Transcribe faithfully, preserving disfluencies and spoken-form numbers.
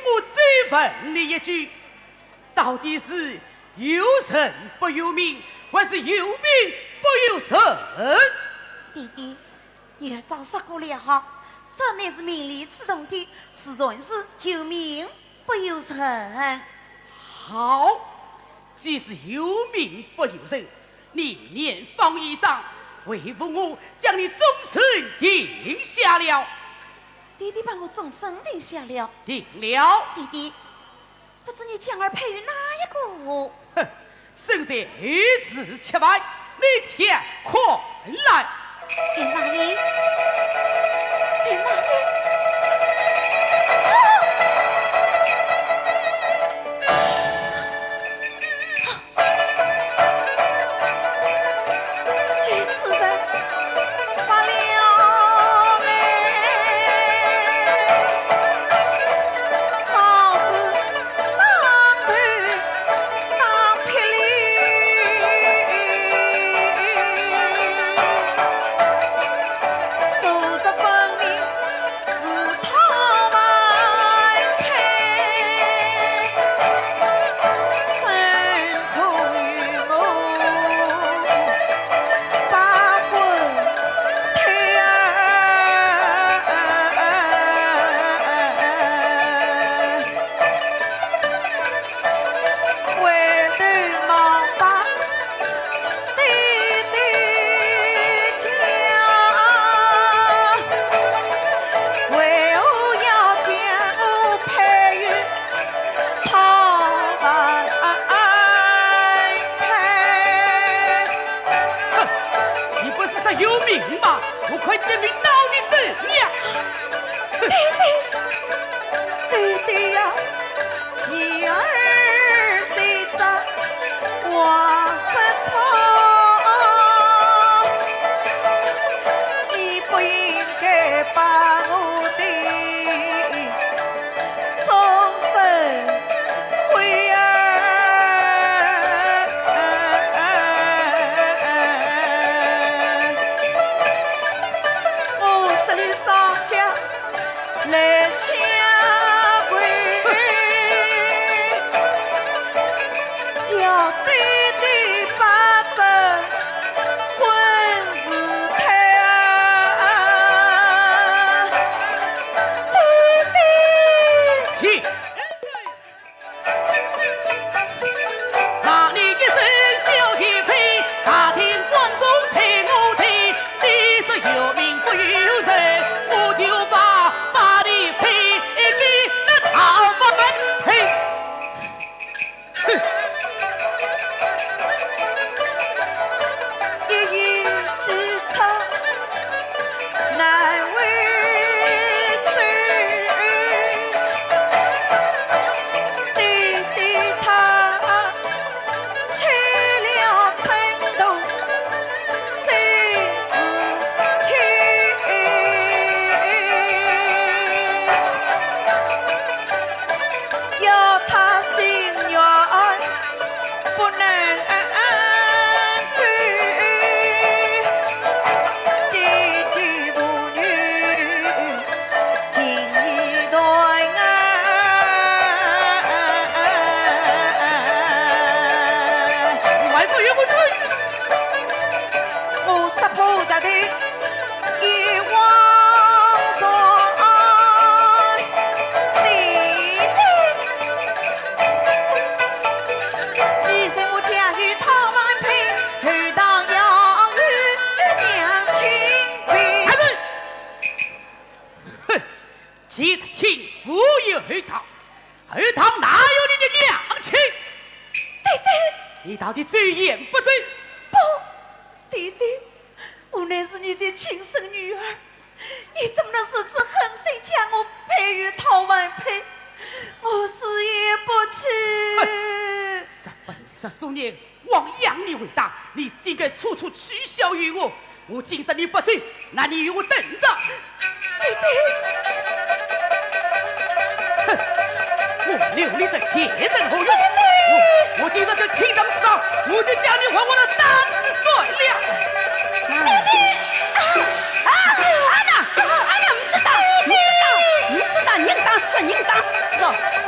我再问你一句，到底是有人不由命，还是由命不由人？爹爹，女儿早说过了哈，这乃是命里注定的，自然是由命不由人。好，既是由命不由人，你年方已长，为父我将你终身定下了。爹爹把我终身定下了？定了。爹爹，不知你将儿配与哪一个？哼，身在后厨吃饭，你且看来。在哪里？在哪里？啊！这次人发了嘞，好似当头打霹雳，手执粉笔 自讨没趣，怎可与我把棍推儿？回头望把 爹爹讲，为何要将我配与讨饭配？哼，你不是说有命吗？我看你的命到底怎样？爹爹，爹爹呀！ 女儿虽则我失聪，你不应该把我的终身悔儿。我这里上家 来下跪，叫爹爹把这婚事退啊，爹爹。 那你一声小贱婢，打听观众陪我听，你说有名不由人，我就把，把你配给那陶万卿。哼！一言既出，难为罪。爹爹他 吃了秤砣三四斤，要他心愿不能改。爹爹母女 情意断啊！你还不与我走？我杀破石头也枉然。爹爹，既然我嫁与陶万卿，后堂要与娘亲平。开门！ 哼，既然父有后堂，后堂哪有你的娘亲？爹爹，你到底走也不走？不，爹爹，我乃是你的亲生女儿，你怎么能如此狠心将我配与陶万卿？我死也不去。哼，十八年，十四年， 枉养你为大，你竟敢处处取笑于我。我今日你不走，那你与我等着。爹爹。哼，我留你这贱人何用？爹爹。我，我今日在厅堂之上，我就将你活活的打死算了。爹爹。啊，啊，啊，哪，啊，哪，唔知道，唔知道，唔知道，人打死把人打死哦！